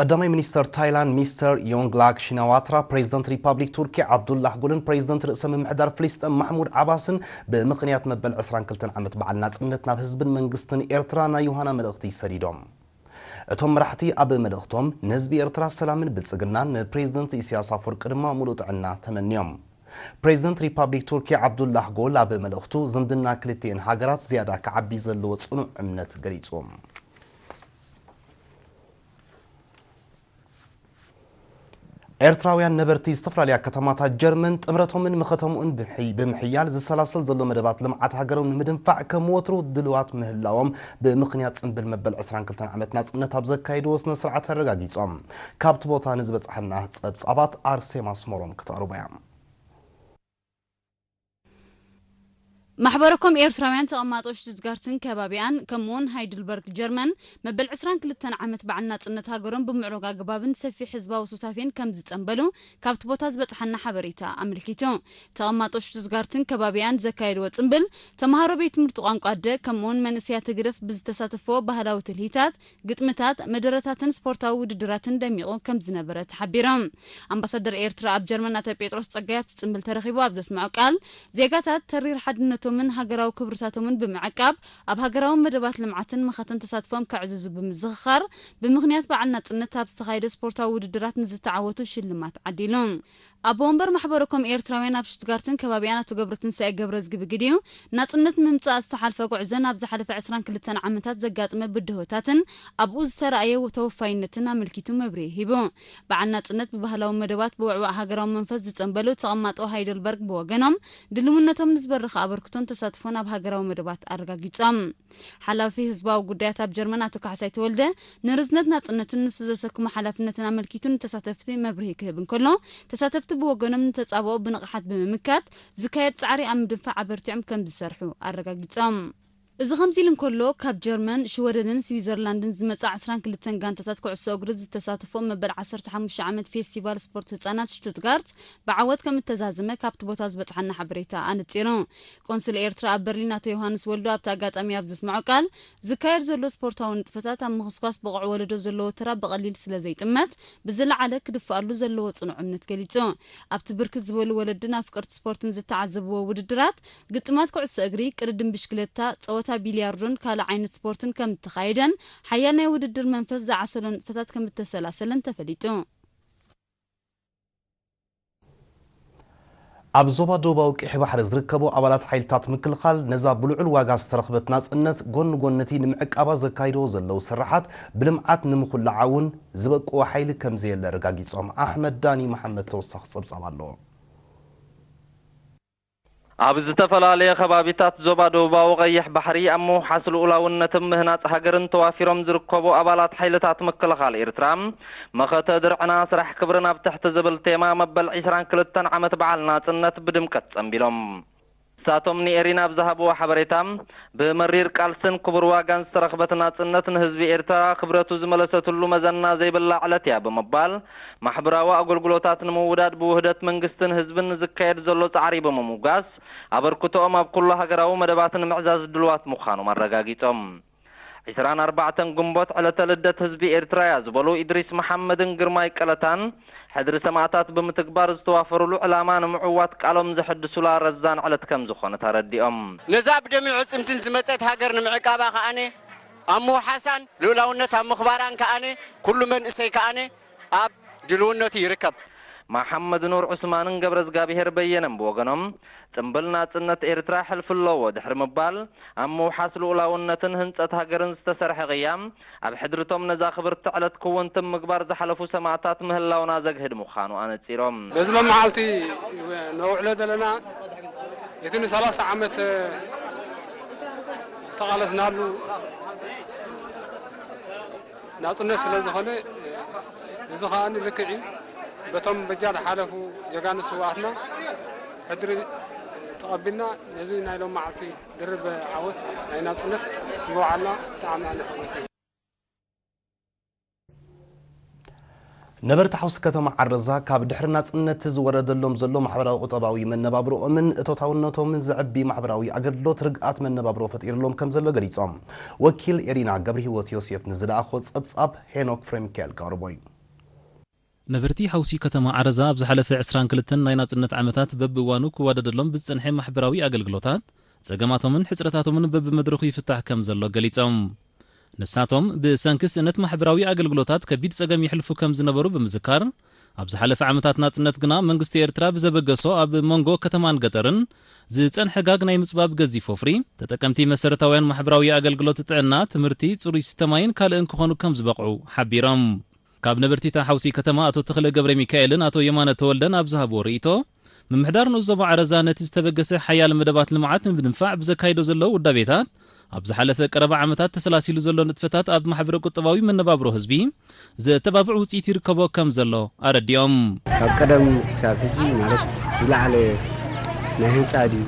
ቀዳማይ ሚኒስተር ታይላንድ ሚስተር ዮንግላክ ሺናዋትራ፣ ፕሬዚደንት ሪፓብሊክ ቱርኪ ዓብዱላህ ጎልን ፕሬዚደንት ርእሰ ምምሕዳር ፍልስጤም ማሕሙድ ዓባስን ብምኽንያት መበል ዕስራን ክልተን ዓመት በዓል ናጽነት ናብ ህዝብን መንግስትን ኤርትራ ናይ ዮሃና መልእኽቲ ሰዲዶም። እቶም መራሕቲ ኣብ መልእኽቶም፣ ንህዝቢ ኤርትራ ሰላምን ብልጽግናን፣ ንፕሬዚደንት ኢሳያስ ኣፈወርቂ ድማ ሙሉእ ጥዕና ተመንዮም። ፕሬዚደንት ሪፓብሊክ ቱርኪ ዓብዱላህ ጎል ኣብ መልእኽቱ፣ ዝምድና ክልቲኤን ሃገራት ዝያዳ ክዓቢ ዘለዎ ጽኑዕ እምነት ገሊጹ። ኤርትራውያን ነበርቲ ዝተፈላለያ ከተማታት ጀርመን ጥምረቶምን መኸተምኡን ብምሕያል ዝሰላሰል ዘሎ መደባት ልምዓት ሃገሮም ንምድንፋዕ ከም ወትሩ ድልዋት ምህላዎም ብምኽንያት ጽንብል መበል ዕስራን ክልተን ዓመት ናጽነት ኣብ ዘካየድዎ ስነ ስርዓት ኣረጋጊጾም። ካብቲ ቦታ ንዝበጽሐና ጸብጻባት ኣርሴማ ኣስመሮም ክተቕርቦ እያ። ማሕበረኮም ኤርትራውያን ተቐማጦ ሽቱትጋርትን ከባቢኣን ከምኡውን ሃይድልበርግ ጀርመን መበል ዕስራን ክልተን ዓመት በዓል ናጽነት ሃገሮም ብምዕሩግ ኣገባብን ሰፊሕ ህዝባዊ ሱታፌን ከም ዝጸንበሉ ካብቲ ቦታ ዝበጽሓና ሓበሬታ ኣመልኪቱ። ተቐማጦ ሽቱትጋርትን ከባቢኣን ዘካየድዎ ጽንብል ተምሃሮ ቤት ትምህርቲ ቋንቋ ኣደ ከምኡውን መንእሰያት ህግደፍ ብዝተሳተፍዎ ባህላዊ ትልሂታት፣ ግጥምታት፣ መደረታትን ስፖርታዊ ውድድራትን ደሚቑ ከም ዝነበረ ተሓቢሩ። ኣምባሳደር ኤርትራ ኣብ ጀርመን ኣቶ ጴጥሮስ ጸጋይ ኣብቲ ጽምብል ተረኺቡ ኣብ ዘስምዖ ቃል፣ ዜጋታት ተሪር ሓድነቶምን ሃገራዊ ክብርታቶምን ብምዕቃብ ኣብ ሃገራዊ መደባት ልምዓትን መኸተን ተሳትፎም ከዕዝዙ ብምዝኽኻር፣ ብምኽንያት በዓል ናጽነት ኣብ ዝተኻየደ ስፖርታዊ ውድድራት ንዝተዓወቱ ሽልማት ዓዲሉ። ኣቦ ወንበር ማሕበረኮም ኤርትራውያን ኣብ ሽቱትጋርትን ከባቢኣን ኣቶ ገብረትንሳኤ ገብረዝጊ ብግዲኡ፣ ናጽነት ንምምጻእ ዝተሓልፈ ጉዕዞን ኣብ ዝሓለፈ ዕስራን ክልተን ዓመታት ዘጋጠመ ብድሆታትን ኣብኡ ዝተራእየ ተወፋይነትን ኣመልኪቱ መብርሂ ሂቡ። በዓል ናጽነት ብባህላዊ መደባት ብውዕዋዕ ሃገራዊ መንፈስ ዝጸንበሉ ተቐማጦ ሃይደልበርግ ብወገኖም፣ ድልውነቶም ንዝበረኸ ኣበርክቶን ተሳትፎን ኣብ ሃገራዊ መደባት ኣረጋጊጾም። ሓላፊ ህዝባዊ ጉዳያት ኣብ ጀርመን ኣቶ ካሕሳይ ተወልደ፣ ንርዝነት ናጽነትን ንሱ ዘሰክሞ ሓላፍነትን ኣመልኪቱ ንተሳተፍቲ መብርሂ ክህብ እንከሎ፣ ተሳተፍቲ ብወገኖም ንተጻብኦ ብንቕሓት ብምምካት ዝካየድ ጻዕሪ ኣብ ምድንፋዕ ኣበርቲዖም ከም ዝሰርሑ ኣረጋጊጾም። እዚ ከምዚ ኢሉ እንከሎ፣ ካብ ጀርመን፣ ሽወደንን ስዊዘርላንድን ዝመጻ ዕስራን ክልተን ጋንታታት ኩዕሶ እግሪ ዝተሳተፎ መበል ዓሰርተ ሓሙሽተ ዓመት ፌስቲቫል ስፖርት ህጻናት ሽቱትጋርት ብዓወት ከም እተዛዘመ ካብቲ ቦታ ዝበጽሓና ሓበሬታ ኣነጺሩ። ቆንስል ኤርትራ ኣብ በርሊን ኣቶ ዮሃንስ ወልዱ ኣብቲ ኣጋጣሚ ኣብ ዘስምዖ ቃል፣ ዝካየድ ዘሎ ስፖርታዊ ንጥፈታት ኣብ ምኹስኳስ ብቑዕ ወለዶ ዘለዎ ተራ ብቐሊል ስለ ዘይጥመት፣ ብዝለዓለ ክድፍኣሉ ዘለዎ ጽኑዕ እምነት ገሊጹ። ኣብቲ ብርክት ዝበሉ ወለድን ኣፍቀርቲ ስፖርትን ዝተዓዘብዎ ውድድራት፣ ግጥማት ኩዕሶ እግሪ፣ ቅድድም ብሽክለታ፣ ጸወታ ቢልያርዶን ካልእ ዓይነት ስፖርትን ከም እተኻየደን፣ ሓያል ናይ ውድድር መንፈስ ዝዓሰሎ ንጥፈታት ከም እተሰላሰለን ተፈሊጡ። ኣብ ዞባ ደቡባዊ ቀይሕ ባሕሪ ዝርከቡ ኣባላት ሓይልታት ምክልኻል ነዛ ብልዑል ዋጋ ዝተረኽበት ናጽነት ጎኒ ጎኒ እቲ ንምዕቃባ ዘካይድዎ ዘለዉ ስርሓት ብልምዓት ንምኹልዓ እውን ዝበቅዎ ሓይሊ ከም ዘየለ ኣረጋጊጾም። ኣሕመድ ዳኒ መሓመድ ተወሳኺ ጸብጻብ ኣለዎ። ኣብ ዝተፈላለየ ከባቢታት ዞባ ደቡባዊ ቀይሕ ባሕሪ ኣብ ምውሓስ ልኡላውነትን ምህናጽ ሃገርን ተዋፊሮም ዝርከቡ ኣባላት ሓይልታት ምክልኻል ኤርትራ፣ መኸተ ድርዕና ስራሕ ክብርን ኣብ ትሕቲ ዝብል ቴማ መበል ዕስራን ክልተን ዓመት በዓል ናጽነት ብድምቀት ጸንቢሎም። ንሳቶም ንኤሪና ኣብ ዝሃብዎ ሓበሬታ፣ ብመሪር ቃልስን ክቡር ዋጋን ዝተረኽበት ናጽነት ንህዝቢ ኤርትራ ክብረቱ ዝመለሰትሉ መዘና ዘይብላ ዕለት እያ ብምባል፣ ማሕበራዊ ኣገልግሎታት ንምውዳድ ብውህደት መንግስትን ህዝብን ንዝካየድ ዘሎ ጻዕሪ ብምምጓስ፣ ኣበርክቶኦም ኣብ ኩሉ ሃገራዊ መደባት ንምዕዛዝ ድልዋት ምዃኖም ኣረጋጊጾም። ዕስራን ኣርባዕተን ግንቦት ዕለተ ልደት ህዝቢ ኤርትራ እያ ዝበሉ ኢድሪስ መሓመድን ግርማይ ቀለታን፣ ሕድሪ ሰማእታት ብምትግባር ዝተዋፈሩሉ ዕላማ ንምዕዋት ቃሎም ዘሐድሱላ ረዛን ዕለት ከም ዝኾነት ኣረዲኦም። ነዛ ብደምን ዕጽምትን ዝመጸት ሃገር ንምዕቃባ ከኣነ፣ ኣብ ምውሓሳን ልኡላውነት ኣብ ምኽባራን ከኣነ፣ ኩሉ መንእሰይ ከኣነ ኣብ ድልውነቱ ይርከብ። መሓመድ ኑር ዑስማንን ገብረዝጋብሄር በየነን ብወገኖም፣ ጽምብል ናጽነት ኤርትራ ሕልፊ ኣለዎ ድሕሪ ምባል፣ ኣብ ምውሓስ ልኡላውነትን ህንጸት ሃገርን ዝተሰርሐ ቅያ፣ ኣብ ሕድርቶም ነዛ ክብርቲ ዕለት ክውንትን ምግባር ዝሓለፉ ሰማእታት ምህላውና ዘግህድ ምዃኑ ኣነጺሮም። በዚ ሎም መዓልቲ ነውዕሎ ዘለና፣ እቲ ንሰላሳ ዓመት ዝተቓለስናሉ ናጽነት ስለ ዝኾነ፣ እዚ ከኣ ልክዕ እዩ። በቶም በጃ ዝሓለፉ ጀጋኑ ስውኣትና ሕድሪ ተቐቢልና፣ ነዚ ናይ ሎም መዓልቲ ድርብ ዓወት ናይ ናጽነት ምውዓልና ብጣዕሚ ኣነ ሕጉስ እየ። ነበርቲ ሓውሲ ከተማ ዓረዛ ካብ ድሕሪ ናጽነት ዝወረደሎም ዘሎ ማሕበራዊ ቁጠባዊ መነባብሮኦምን እቶታውነቶምን ዘዕቢ ማሕበራዊ ኣገልግሎት ርግኣት መነባብሮ ፈጢርሎም ከም ዘሎ ገሊጾም። ወኪል ኤሪና ገብረሂወት ዮሴፍ ንዝለኣኾ ጸብጻብ ሄኖክ ፍሬሚካኤል ከቕርቦ እዩ። ነበርቲ ሓውሲ ከተማ ዓረዛ ኣብ ዝሓለፈ ዕስራን ክልተን ናይ ናጽነት ዓመታት በብእዋኑ ክዋደደሎም ብዝጸንሐ ማሕበራዊ ኣገልግሎታት፣ ጸገማቶምን ሕጽረታቶምን በብመድረኹ ይፍታሕ ከም ዘሎ ገሊጾም። ንሳቶም ብሰንኪ ስእነት ማሕበራዊ ኣገልግሎታት ከቢድ ጸገም የሕልፉ ከም ዝነበሩ ብምዝካር፣ ኣብ ዝሓለፈ ዓመታት ናጽነት ግና መንግስቲ ኤርትራ ብዘበገሶ ኣብ መንጎ ከተማን ገጠርን ዝጸንሐ ጋግ ናይ ምጽባብ ገዚፍ ወፍሪ፣ ተጠቀምቲ መሰረታውያን ማሕበራዊ ኣገልግሎት ጥዕና፣ ትምህርቲ፣ ጽሩይ ስተ ማይን ካልእን ክኾኑ ከም ዝበቕዑ ሓቢሮም። ካብ ነበርቲ እታ ሓውሲ ከተማ ኣቶ ተኽለ ገብረ ሚካኤልን ኣቶ የማነ ተወልደን ኣብ ዝሃብዎ ርእይቶ፣ ምምሕዳር ንኡስ ዞባ ዓረዛ ነቲ ዝተበገሰ ሓያል መደባት ልምዓት ንምድንፋዕ ብዘካይዶ ዘሎ ውዳቤታት፣ ኣብ ዝሓለፈ ቀረባ ዓመታት ተሰላሲሉ ዘሎ ንጥፈታት ኣብ ማሕበረ ቁጠባዊ መነባብሮ ህዝቢ ዘተባብዕ ውፅኢት ይርከቦ ከም ዘሎ ኣረዲኦም። ካብ ቀደም ክሳብ ሕጂ ማለት ዝለዓለ ናይ ህንፃ ድዩ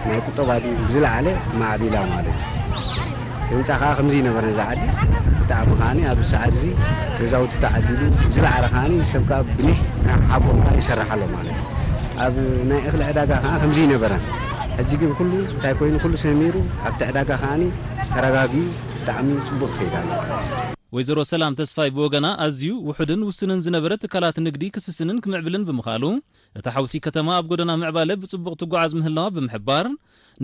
ናይ ቁጠባ ድዩ ብዝለዓለ ማዕቢላ ማለት እዩ። ህንፃ ከዓ ከምዚ ይነበረ እዛ ዓዲ ብጣዕሚ ከዓኒ ኣብዚ ሰዓት እዚ ገዛውቲ ተዓዲሉ ብዝለዓለ ከዓኒ ሰብ ከዓ ብኒሕ ሓቆምካ ይሰርሕ ኣሎ ማለት እዩ። ኣብ ናይ እኽሊ ዕዳጋ ከዓ ከምዚ ይነበረ ሕጂ ግን ኩሉ እንታይ ኮይኑ ኩሉ ሰሚሩ ኣብቲ ዕዳጋ ከዓኒ ተረጋጊኡ ብጣዕሚ ፅቡቅ ከይድ ኣሎ። ወይዘሮ ሰላም ተስፋይ ብወገና ኣዝዩ ውሑድን ውሱንን ዝነበረ ትካላት ንግዲ ክስስንን ክምዕብልን ብምኻሉ እታ ሓውሲ ከተማ ኣብ ጎደና ምዕባለ ብፅቡቕ ትጓዓዝ ምህላዋ ብምሕባር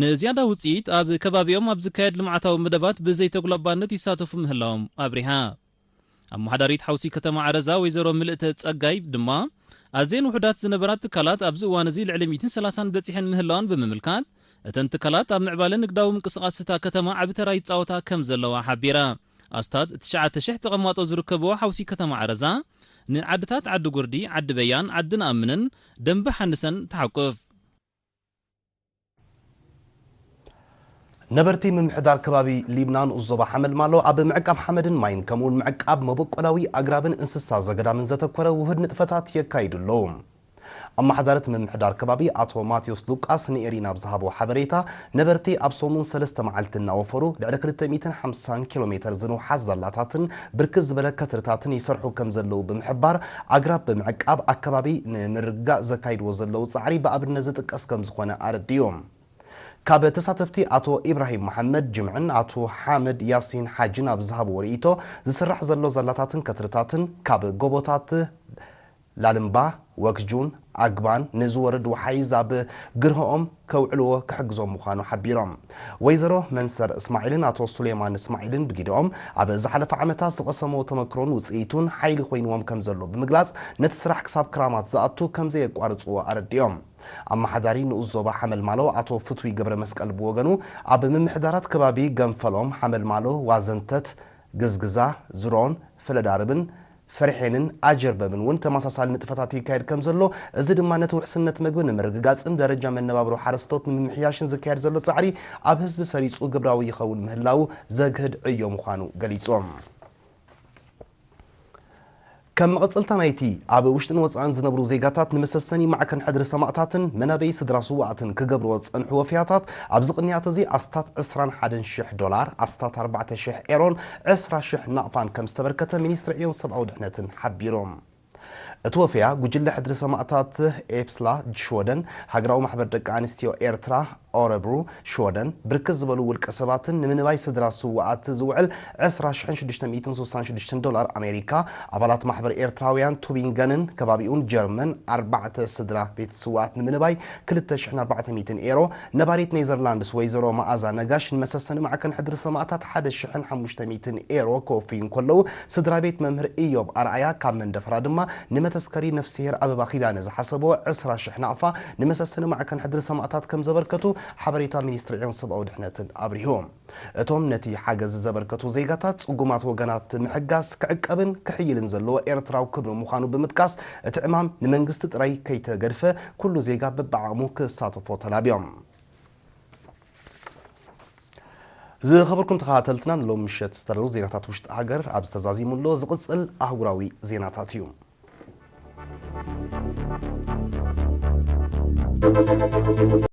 ንዝያዳ ውፅኢት ኣብ ከባቢኦም ኣብ ዝካየድ ልምዓታዊ መደባት ብዘይተጉላባነት ይሳተፉ ምህላዎም ኣብሪሃ። ኣመሓዳሪት ሓውሲ ከተማ ዓረዛ ወይዘሮ ምልእተ ጸጋይ ድማ ኣዝየን ውሑዳት ዝነበራ ትካላት ኣብዚ እዋን እዚ ልዕሊ ሚእትን ሰላሳን በጺሐን ምህላዋን ብምምልካት እተን ትካላት ኣብ ምዕባለ ንግዳዊ ምንቅስቓስ እታ ከተማ ዓቢ ተራ ይጻወታ ከም ዘለዋ ሓቢራ። ኣስታት ትሽዓተ ሽሕ ተቐማጦ ዝርከብዎ ሓውሲ ከተማ ዓረዛ ንዓድታት ዓዲ ጉርዲ፣ ዓዲ በያን፣ ዓዲ ነኣምንን ደንበ ሓንሰን ትሓቁፍ። ነበርቲ ምምሕዳር ከባቢ ሊብና ንኡስ ዞባ ሓመልማሎ ኣብ ምዕቃብ ሓመድን ማይን ከምኡውን ምዕቃብ መበቆላዊ ኣግራብን እንስሳ ዘገዳምን ዘተኮረ ውሁድ ንጥፈታት የካይዱ ኣለዉ። ኣመሓዳሪ እቲ ምምሕዳር ከባቢ ኣቶ ማቴዎስ ሉቃስ ንኤሪና ኣብ ዝሃቦ ሓበሬታ፣ ነበርቲ ኣብ ሰሙን ሰለስተ መዓልቲ እናወፈሩ ልዕሊ ክልተ ሚእትን ሓምሳን ኪሎ ሜተር ዝንውሓት ዛላታትን ብርክት ዝበለ ከትርታትን ይሰርሑ ከም ዘለዉ ብምሕባር፣ ኣግራብ ብምዕቃብ ኣከባቢ ንምርግጋእ ዘካይድዎ ዘለዉ ጻዕሪ ብኣብነት ዝጥቀስ ከም ዝኾነ ኣረዲኡ። ካብ ተሳተፍቲ ኣቶ ኢብራሂም መሓመድ ጅምዕን ኣቶ ሓመድ ያሲን ሓጅን ኣብ ዝሃብዎ ርእይቶ፣ ዝስራሕ ዘሎ ዛላታትን ከትርታትን ካብ ጎቦታት ላልምባ፣ ወክጁን፣ ኣግባን ንዝወርድ ወሓይዝ ኣብ ግርህኦም ከውዕልዎ ክሕግዞም ምዃኑ ሓቢሮም። ወይዘሮ መንሰር እስማዒልን ኣቶ ሱሌማን እስማዒልን ብጊደኦም፣ ኣብ ዝሓለፈ ዓመታት ዝቐሰምዎ ተመክሮን ውጽኢቱን ሓይሊ ኮይንዎም ከም ዘሎ ብምግላጽ፣ ነቲ ስራሕ ክሳብ ክራማት ዝኣቱ ከም ዘየቋርጽዎ ኣረዲኦም። ኣመሓዳሪ ንኡስ ዞባ ሓመልማሎ ኣቶ ፍትዊ ገብረ መስቀል ብወገኑ፣ ኣብ ምምሕዳራት ከባቢ ገንፈሎም፣ ሓመልማሎ፣ ዋዘንተት፣ ግዝግዛ፣ ዝሮን፣ ፈለዳርብን፣ ፈርሔንን ኣጀርበብን እውን ተመሳሳሊ ንጥፈታት ይካየድ ከም ዘሎ፣ እዚ ድማ ነቲ ውሕስነት መግቢ ንምርግጋጽን ደረጃ መነባብሮ ሓረስቶት ንምምሕያሽን ዝካየድ ዘሎ ጻዕሪ ኣብ ህዝቢ ሰሪጹ ግብራዊ ይኸውን ምህላዉ ዘግህድ ዕዮ ምዃኑ ገሊጾም። ከም መቐጸልታ ናይቲ ኣብ ውሽጥን ወጻእን ዝነብሩ ዜጋታት ንመሰሰኒ ማዕከን ሕድሪ ሰማእታትን መናበዪ ስድራ ስውኣትን ክገብርዎ ዝጸንሑ ወፍያታት ኣብዚ ቅንያት እዚ ኣስታት ዕስራን ሓደን ሽሕ ዶላር፣ ኣስታት ኣርባዕተ ሽሕ ኤሮን ዕስራ ሽሕ ናቕፋን ከም ዝተበርከተ ሚኒስትሪ ዕዮን ሰብኣዊ ድሕነትን ሓቢሮም። እቲ ወፍያ ጉጅለ ሕድሪ ሰማእታት ኤፕስላ ሽወደን፣ ሃገራዊ ማሕበር ደቂ ኣንስትዮ ኤርትራ ኦረብሩ ሽወደን፣ ብርክት ዝበሉ ውልቀ ሰባትን ንምንባይ ስድራ ስውኣት ዝውዕል ዕስራ ሽሕን ሽዱሽተ ሚእትን ስሳን ሽዱሽተን ዶላር ኣሜሪካ፣ ኣባላት ማሕበር ኤርትራውያን ቱቢንገንን ከባቢኡን ጀርመን፣ ኣርባዕተ ስድራ ቤት ስውኣት ንምንባይ ክልተ ሽሕን ኣርባዕተ ሚእትን ኤሮ፣ ነባሪት ኔዘርላንድስ ወይዘሮ መኣዛ ነጋሽ ንመሰሰኒ ማዕከን ሕድሪ ሰማእታት ሓደ ሽሕን ሓሙሽተ ሚእትን ኤሮ ክወፍዩ እንከለዉ፣ ስድራ ቤት መምህር ኢዮብ ኣርኣያ ካብ መንደፈራ ድማ ንመተስከሪ ነፍስሄር ኣበባ ኪዳነ ዝሓሰቦ ዕስራ ሽሕ ናቕፋ ንመሰሰኒ ማዕከን ሕድሪ ሰማእታት ከም ዘበርከቱ ሓበሬታ ሚኒስትሪ ዕዮን ሰብኣዊ ድሕነትን ኣብሪሁ። እቶም ነቲ ሓገዝ ዘበርከቱ ዜጋታት ጽጉማት ወገናት ምሕጋዝ ክዕቀብን ክሕይልን ዘለዎ ኤርትራዊ ክብሪ ምዃኑ ብምጥቃስ፣ እቲ ዕማም ንመንግስቲ ጥራይ ከይተገድፈ ኩሉ ዜጋ በብዓቕሙ ክሳተፎ ተላብዮም። ዝኸበርኩም ተኸታተልትና፣ ንሎም ምሸት ዝተዳለዉ ዜናታት ውሽጢ ሃገር ኣብዚ ተዛዚሙ ኣሎ። ዝቕጽል ኣህጉራዊ ዜናታት እዩ።